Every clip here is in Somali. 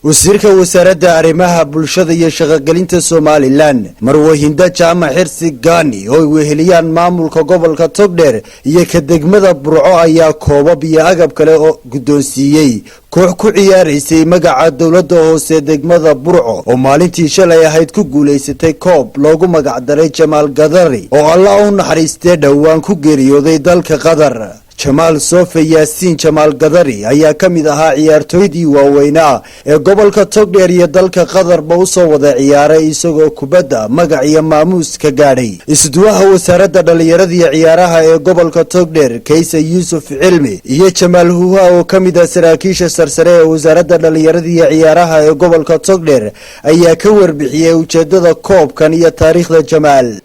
Wasiirka Wasaaradda Arrimaha Bulshada iyo Shaqogelinta Somaliland, Marwe Hinda Jaamac Xirsi Gaani, oo ay weheliyaan maamulka gobolka Togdheer iyo ka degmada Burco, ayaa koobab iyo agab kale oo guddoonsiiyey koox ku ciyaaraysay magaca dowladda hoose degmada Burco, oo maalintii shalay ahayd ku guulaysatay koob loogu magacdaray Jamaal Gadari, oo Allah u naxariistee dhowaan ku geeriyooday dalka Qatar. Jamaal Sofe Yaasiin Jamaal Gadari ayaa ka mid ahaa ciyaartooydii waaweynaa ee gobolka Togdheer iyo dalka Qatarba usoo wada ciyaaray, isagoo kubadda magac iyo maamuus ka gaadhay. Isduwaha Wasaaradda Dhallinyarada iyo Ciyaaraha ee gobolka Togdheer, Kayse Yuusuf Cilmi, iyo Jamaal Huha, oo ka mid ah saraakiisha sarsare ee Wasaaradda Dhallinyarada iyo Ciyaaraha ee gobolka Togdheer, ayaa ka warbixiyey ujeedada koobkan iyo taariikhda Jamaal.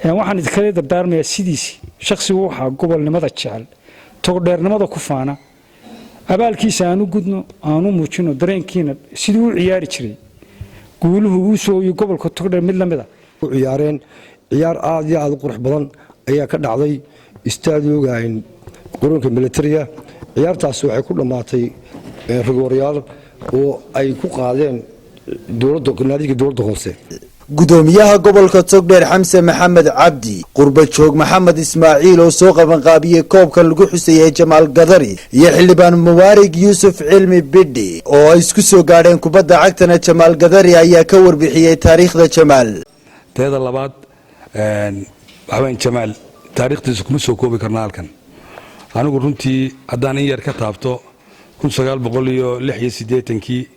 Waxaan idinkala dardaarmayaa sidiisii shaksigu waxaa gobolnimada jecel, Togdheernimada ku faana, abaalkiisa aanu gudno, aanu muujino dareenkiina siduu u ciyaari jiray, guuluhu uu sooyo gobolka Togdheer mid lamid a. U ciyaareen ciyaar aad iyo aad u qurux badan ayaa ka dhacday istaadioga garoonka militariga. Ciyaartaasi waxay ku dhammaatay rigooryaal oo ay ku qaadeen naadiga dowladda hoose. Gudoomiyaha gobolka Togdheer, Xamse Maxamed Cabdi, qurba joog Maxamed Ismaaciil oo soo qabanqaabiyey koobkan lagu xusayay Jamaal Gadari, iyo xildhibaan Mubaarig Yuusuf Cilmi Bidhi, oo ay isku soo gaadheen kubadda cagtana Jamaal Gadari, ayaa ka warbixiyey taariikhda Jamaal. Teeda labaad, waxaweyn, Jamaal taariikhdiisa kuma soo koobi karna halkan. Anigu runtii haddaan in yar ka taabto, 1986-kii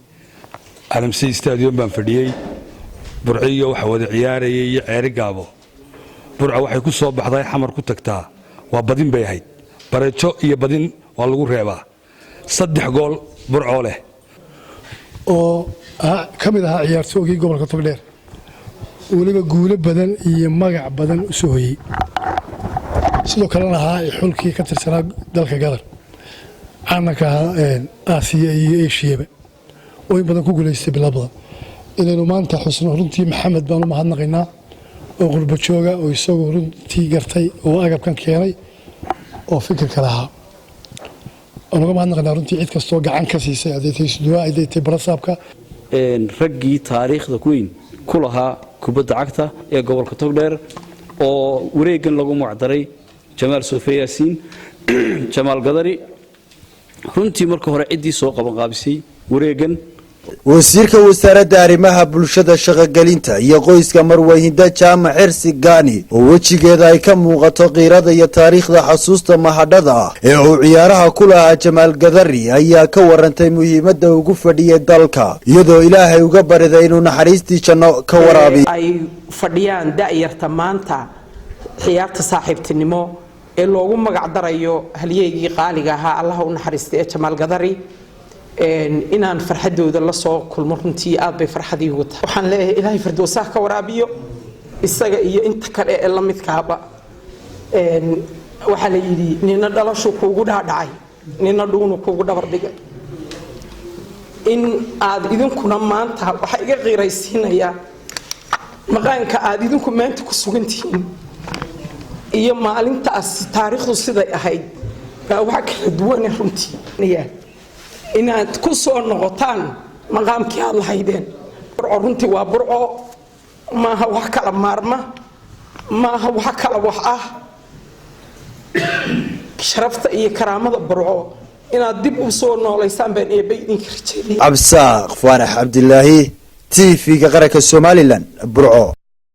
Alamsey Stadium baan fadhiyey. Burciyo waxa wada ciyaarayay iyo Ceeri Gaabo. Burca waxay ku soo baxday Xamar ku tagtaa, waa badin bay ahayd, bareejo iyo badin waa lagu reebaa, 3 gool Burcoo leh. Oo ka mid ahaa ciyaartoogii gobolka Togdheer, weliba guulo badan iyo magac badan u soo hoyey, sidoo kalena ahaa xulkii ka tirsanaa dalka Qatar, caananka ahaa Aasiya iyo Eshiyaba, oo in badan ku guulaystay bilo badan. Inaynu maanta xusno runtii Maxamed baan u mahadnaqaynaa, oo qurbo jooga, oo isagu runtii gartay oo agabkan keenay oo fikirka lahaa. Waan uga mahadnaqaynaa runtii cid kastoo gacan ka siisay, hadday tahay isduwaa, hadday tahay barasaabka. Raggii taariikhda weyn ku lahaa kubadda cagta ee gobolka Togdheer, oo wareeggan lagu magacdaray Jamaal Sofe Yaasiin Jamaal Gadari, runtii marka hore ciddii soo qabanqaabisay wareeggan. Wasiirka Wasaaradda Arrimaha Bulshada, Shaqogelinta iyo Qoyska, Marwe Hinda Jaamac Xirsi Gaani, oo wejigeeda ay ka muuqato qiirada iyo taariikhda xasuusta mahadhada ah ee uu ciyaaraha ku lahaa Jamaal Gadari, ayaa ka warantay muhiimadda ugu fadhiyay dalka, iyadoo Ilaahay uga bariday inuu naxariistii janno ka waraabiyo. Ay fadhiyaan da'yarta maanta ciyaarta saaxiibtinimo ee loogu magac darayo halyeygii qaaliga ahaa, Allaha u naxariistay, ee Jamaal Gadari, inaan farxadooda la soo kulmo runtii aad bay farxad iigu tahay. Waxaan leeyahay Ilaahay firdowsaha ka waraabiyo isaga iyo inta kale ee la midkaaba. Waxaa la yidhi, nina dhalashu kuugu dhaadhacay, nina dhuunu kuugu dhabar dhigay. In aad idinkuna maanta waxaa iga qiiraysiinayaa maqaanka aad idinku maanta ku sugantihiin iyo maalintaas taariikhdu siday ahayd baa waxa kala duwane runtii inaad ku soo noqotaan maqaamkii aad lahaydeen. Burco runtii waa Burco, maaha wax kala maarma, maaha wax kala wax ah. Sharafta iyo karaamada Burco inaad dib u soo noolaysaan baan Eebbe idinka rajeynaya. Cabsaaq Faarax Cabdilaahi, TV-ga Qaranka Somaliland, Burco.